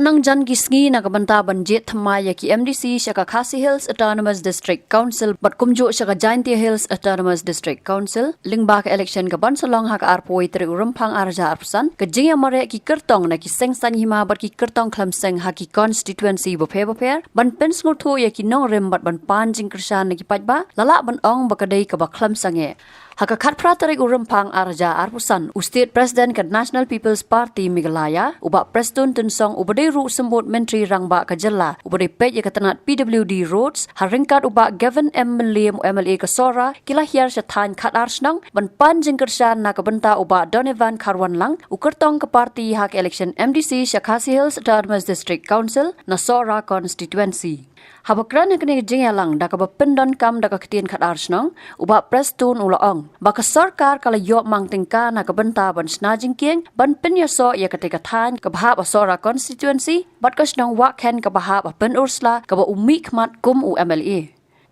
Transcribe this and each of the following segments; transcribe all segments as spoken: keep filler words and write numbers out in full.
Nang jan ki sngi na ka bynta ban jied thymmai ïa ki M D C sha ka Khasi Hills Autonomous District Council bad kumjuh sha ka Jaintia Hills Autonomous District Council lyngba ka election ka ban sa long ha ka arphew tarik u Rymphang ar hajar arphew san, ka jingïamareh ki kyrtong na ki seng saiñ hima bad ki kyrtong khlem seng ha ki constituency bapher bapher ban pynsngewthuh ïa ki nongrim bad ban pan jingkyrshan na ki paidbah, la lah ban ong ba ka dei kaba khlem sangeh. Ha ka khatphra tarik u Rymphang ar hajar arphew san, u State President ka National People's Party Meghalaya, u Bah Prestone Tynsong, uba dei ruh u Symbud Myntri Rangbah ka jylla uba dei peit ïa ka tnat P W D Roads, ha ryngkat u Bah Gavin M Mylliem, u M L A ka Sohra, ki la hiar sha thaiñ khatar shnong ban pan jingkyrshan na ka bynta u Bah Donovan Kharwanlang, u kyrtong ka party ha ka election M D C sha Khasi Hills Autonomous District Council na Sohra constituency. Haba kren ha kane ka jingïalang da kaba pyndonkam da ka ktien khatar shnong, u Bah Prestone u la ong ba ka sorkar ka la ïoh mang tyngka na ka bynta ban shna jingkieng ban pynïasoh ïa katei ka thaiñ kaba hap ha Sohra constituency bad ka shnong Wahkhen kaba hap ha Pynursla kaba u mihkhmat kum u M L A.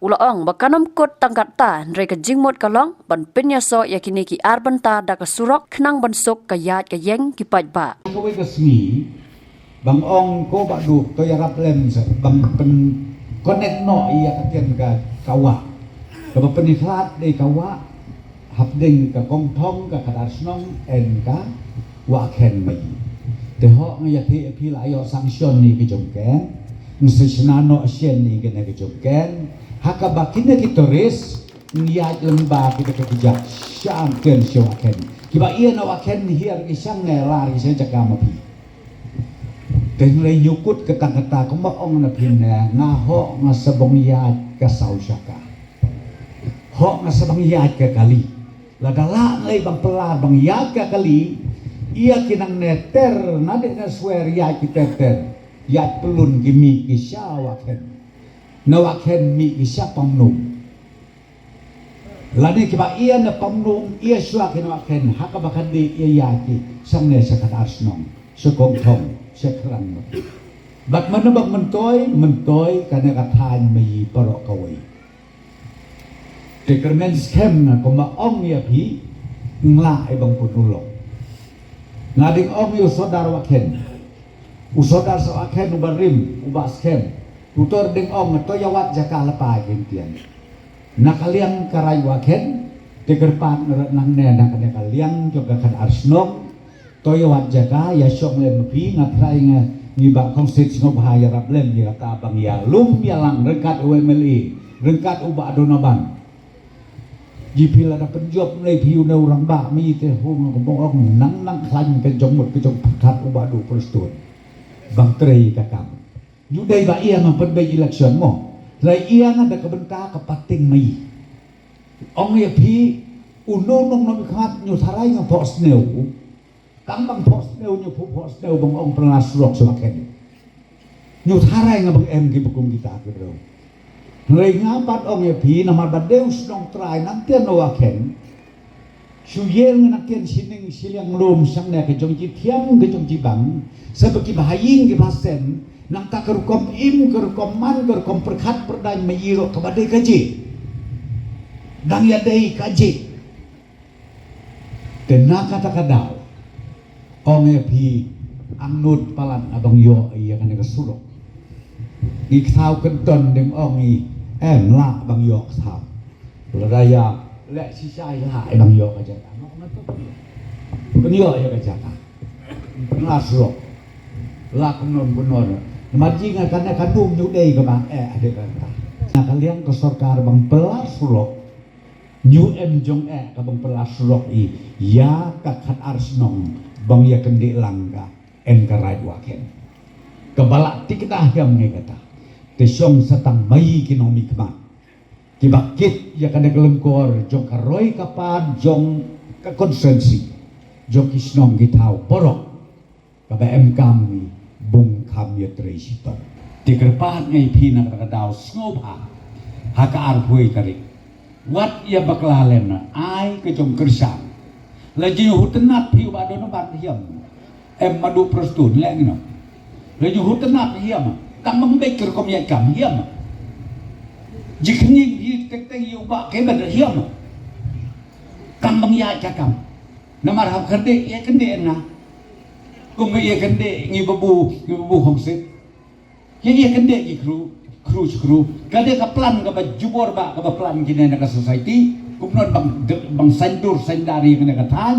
U la ong ba kan ym kut tang katta, hynrei ka jingmut ka long ban pynïasoh ïa kine ki ar bynta da ka surok khnang ban suk ka ïaid ka ïeng ki paidbah. Kawei ka sngi, bang ong ko Bah Duh, to ïarap lem sa, bang pyn connect noh ïa ka ktien ka, ka wah. Kaba pynikhlad dei ka wah, hapdeng ka Kongthong, ka khatar shnong, and ka Wahkhen Mei. Te hok nga ïathuh ïa phi, la ïoh sanction ïa ka jong Ken, nga sa shna noh shen ïa kane ka jong Ken, ha kaba kine ki tourist, ngi ïaid lyngba kita ki jaka, sha Wahkhen, sha Wahkhen. Kiba ïa na Wahkhen hiar ki shang ne lar ki shang jaka ma phi. Te hynrei ngi kut ka tang kata kumba ong na phi ne, nga hok nga sa bang ïaid ka saw shaka. Hok nga sa bang ïaid ka kali. Lada lah ngi bang pynlar bang ïaid ka kali, ïa ki nang ne ter, na dei na swer ïaid ki ter ter. Ïaid pyllun ki mih ki sha Wahkhen. Na Wahkhen mih ki sha Pamnum. Lane kiba ïa na Pamnum, ïa shuwa ki na Wahkhen, ha kaba ka dei ïa ïa ki, shang ne sha khatar shnong, sha Kongthong, sha Khrang. Bad mano bad myntoi, myntoi, kane ka thaiñ Mei baroh kawei. Te kyrmen skhem nga kumba ong ïa phi, nga lah ai bang pynulong. Nga dang ong ïa u sordar Wahkhen. U sordar sa Wahkhen uba rim, uba skhem. Utor dang ong to ïa wad jaka lypa kin tiang. Na ka liang ka raid Wahkhen, te kyrpad nga ruh nangne na kane ka liang jong ka khatar shnong. To ïa wad jaka, ïa shong lem ma phi, nga trai nga ngi ba kongsit sngewbha ïarap lem ïa kata bang ïa lum ïa lang ryngkat u M L A, ryngkat u Bah Donovan. Ji phi lada pynjop mlei phi u ne u rangbah, mi te hu nga kumba ong nang nang khlaiñ ka jong mut ka jong pyrkhat u Bah Duh Prestone. Bang trei ka kam. Ngi dei ba ïa nga pynbeit election mo. Lai ïa nga da ka bynta ka pating Mei. Ong ïa phi, u nong nong nong khmat ngi tharai nga phohsniew. Tang bang phohsniew ngi phoh phohsniew bang ong pynlar surok sha Wahkhen. Ngi tharai nga bang em ki ba kum kita ki briew. Hynrei nga pat ong ïa phi namar ba dei u shnong trai nangtien na Wahkhen. Shu ïeng nangtien shining shiliang lum shang ne ka jong jithiang ka jong jibang. Sa ba ki ba ha ïing ki ba ha sem. Nangta ka rukom im, ka rukom man, ka rukom pyrkhat pyrdaiñ ma i ruh kaba dei ka jing. Dang ïa dei ka jing. Te na kata ka daw, ong ïa phi, angnud palat na bang ïoh ïa kane ka surok. Ngi ksaw kyndon dang ong i, em lah bang ïoh ksaw. Lada ïa leh shisha i lah bang ïoh ka jaka. Bang ïoh ïa ka jaka. Pynlar surok. Lah kumno kumno. Namar jong nga kane ka dum ngi dei kaba eh, dei kata. Na ka liang ka sorkar bang pynlar surok. Ngi em jong eh ka bang pynlar surok i ïa ka khatar shnong bang ïa kyndit lang ka en ka raid Wahkhen. Kaba la tik dah hiam ngi kata. Te shong sa tang ma i ki nongmihkhmat. Kiba kit ïa kane ka lyngkor jong ka roi ka par jong ka constituency. Jong ki shnong ki thaw baroh. Kaba em kam ngi bun kham ïa trei shitom. Te kyrpad nga ïa phi na kata ka daw sngewbha. Ha ka arphew tarik. Wat ïa bakla lem na ai ka jong kyrshan. La jinghuh tnat phi u Bah Donovan hiam. Em Madu Prestone leh ngi no. La jinghuh tnat hiam. Kam bang bek ka rukom ïa kam hiam. Jingkhñiang hi tek tek ïa u Bah Kevin hiam. Kam bang ïa ka kam. Namar hap kyrdi ïa kyndit nga. Kum ïa kane ngi babu, ngi babu hong sit. Ïa ïa kane ki kru, kru shi kru. Ka dei ka plan kaba jubor ba, kaba plan kine na ka society. Kum non bang, bang saiñdur saiñdar ïa kane ka thaiñ.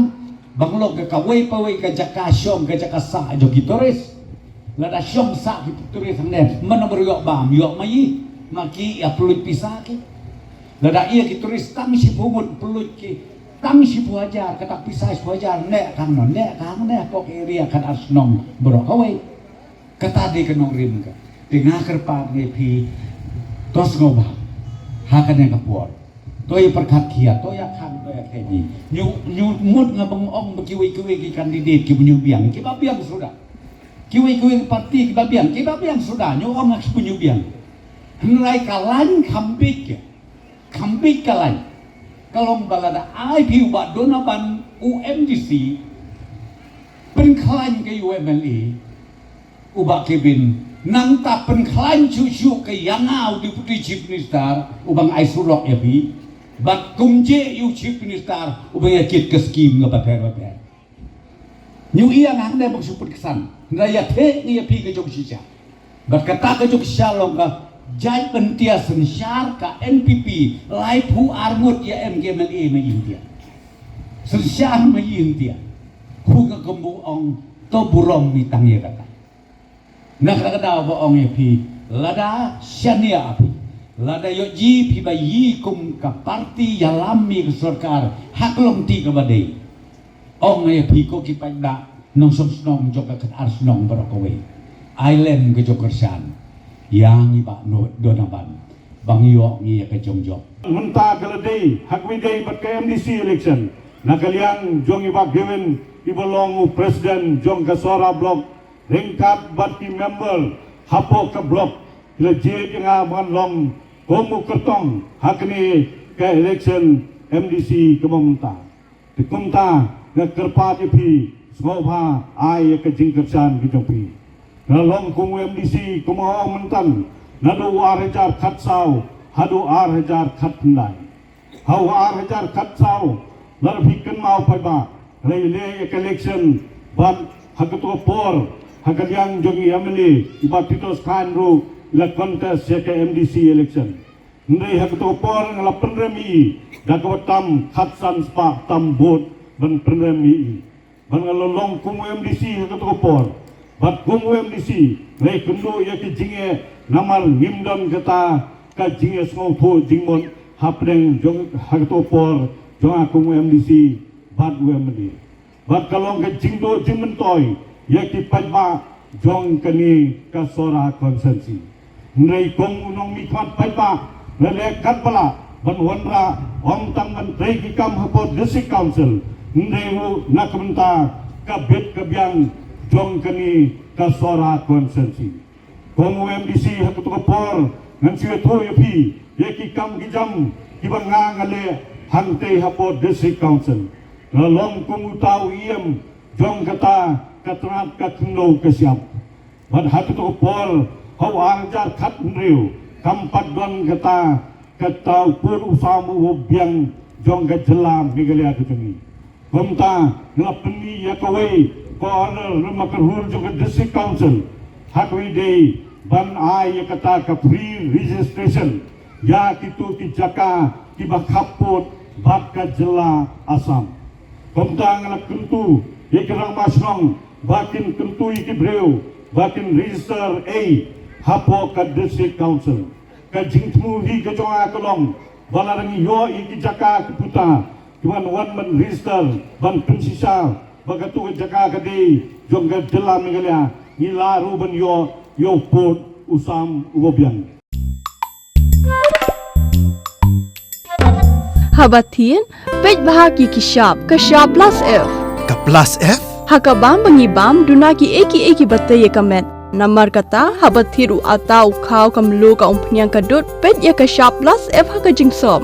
Bang long ka kawei pawei ka jaka shong, ka jaka sah jong ki tourist. Lada shong sah ki tourist hangne, man ym ïoh bam, ïoh ma ïa, ma ki ïa pynlut pisa ki. Lada ïa ki tourist tang shiphew ngut pynlut ki, tang shiphew hajar, kata pisa shiphew hajar, ne kang no, ne kang ne, pok area khatar shnong baroh kawei. Kata dei ka nongrim ka. Te nga kyrpad ngi phi, to sngewbha ha kane ka por. To ïa pyrkhat khia, to ïa khang, to ïa khang ngi. Ñu, ñu mut nga bang ong ba kiwei kiwei ki candidate kiba ñu biang, kiba biang suda. Kiwei kiwei ki parti kiba biang, kiba biang suda, ñu ong nga kiba ñu biang. Hynrei ka lain kham bit ka. Kham bit ka lain. Ka long ba lada ai phi u Bah Donavan u M D C, pynkhlaiñ ka u M L A, u Bah Kevin, nangta pynkhlaiñ shuh shuh ka ïa nga u Deputy Chief Minister, u bang ai surok ïa phi, bad kumjuh ïa u Chief Minister, u bang ïa kit ka skim nga bapher bapher. Ñu ïa nga hangne bang shu pynkesan, hynrei ïa theh ngi ïa phi ka jong shisha. Bad kata ka jong shisha long ka jait pyntia synshar ka N P P, laiphew ar ngut ïa em ki M L A ma India. Synshar ma India. Hu ka kumbu ong to burom mi tang ïa kata. Na kata ka daw ba ong ïa phi, lada shaniah phi, lada ïoh ji phi ba yi kum ka parti ïalam ïa ka sorkar ha ka longti kaba dei. Ong ïa phi ko ki paidbah nongshong shnong jong ka khatar shnong baroh kawei. Ai lem ka jong kyrshan ïa ngi Bah Donavan ba ngi ïoh ngi ïa ka jong jop. Mynta ka la dei ha kawei dei bad ka M D C election na ka liang jong i Bah Kevin iba long u president jong ka Sohra block, ryngkat bad ki member hapoh ka block, ki la jied ïa nga ban long kum u kyrtong ha kane ka election M D C kaba mynta. Te kumta nga kyrpad ïa phi, sngewbha ai ïa ka jingkyrshan ka jong phi. Nga long kum u M D C kumba ong mynta, naduh u ar hajar khatsaw haduh ar hajar khatkhyndai. Ha u ar hajar khatsaw, lada phi kynmaw paidbah, la ïaleh ïa ka election, bad ha kato ka por, ha ka liang jong i M L A i Bah Titoskhain ruh i la contest ïa ka M D C election. Hynrei ha kato ka por nga la pynrem ïa i da kaba tam khatsan spah tam vote ban pynrem ïa i. Bad nga la long kum u M D C ha kato ka por. Bad kum u M D C nga ïakynduh ïa ki jingeh namar ngim don kata ka jingïasngewthuh jingmut hapdeng jong, ha kato ka por jong nga kum u M D C bad u M L A. Bad ka long ka jingduh jingmyntoi ïa ki paidbah jong kane ka Sohra constituency. Hynrei kum u nongmihkhmat paidbah, nga leh katba lah ban wanrah, ym tang ban trei ki kam hapoh District Council, hynrei ruh na ka bynta ka bit ka biang jong kane ka Sohra constituency. Kum u M D C ha kato ka por, ngan shu ïathuh ïa phi ïa ki kam ki jam kiba nga nga leh hangtei hapoh District Council. Nga long kum uta u E M jong kata ka tnat ka khyndew ka shyiap. Bad ha kato ka por, ha u ar hajar khathynriew, kam pat don kata, kata u pud u sam uba biang jong ka jylla Meghalaya ka jong ngi. Kumta, nga la pynmih ïa kawei ka order na ka rule jong ka District Council, ha kawei dei ban ai ïa kata ka free registration ïa kito ki jaka kiba khappud bad ka jylla Assam. Kumta nga la kyntu ïa ki rangbah shnong ba kin kyntu ïa ki briew ba kin register ei hapoh ka District Council. Ka jingthmu hi ka jong nga ka long ba lada ngi ïoh ïa ki jaka ki puta kiban wan ban register ban pynshisha ba kato ka jaka ka dei jong ka jylla Meghalaya, ngi lah ruh ban ïoh ïa u pud u sam uba biang. Haba thied, peit bha ki ki shap, ka shap plus F. Ka plus F? Ha ka bam ba ngi bam, duna ki ei ki ei kiba tei ïa ka met. Namar kata, haba thied u atta u khaw ka mluh ka umphniang ka dud, peit ïa ka shap plus F ha ka jingsop.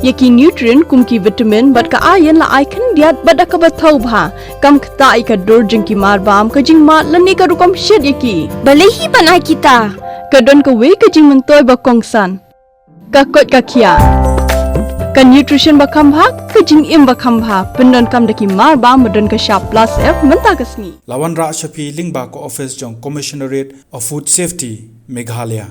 Ïa ki nutrient kum ki vitamin bad ka iron la ai khyndiat bad da kaba thaw bha. Kam ktah ïa ka dur jong ki marbam, ka jingmad lane ka rukom shet ïa ki. Balei hi ban ai kita? Ka don kawei ka jingmyntoi ba kongsan. Ka koit ka khiah. Ka nutrition ba kham bha, ka jingim ba kham bha, pyndonkam da ki mar bam ba don ka shap plus F mynta ka sngi. La wanrah sha phi lyngba ka office jong Commissionerate of Food Safety, Meghalaya.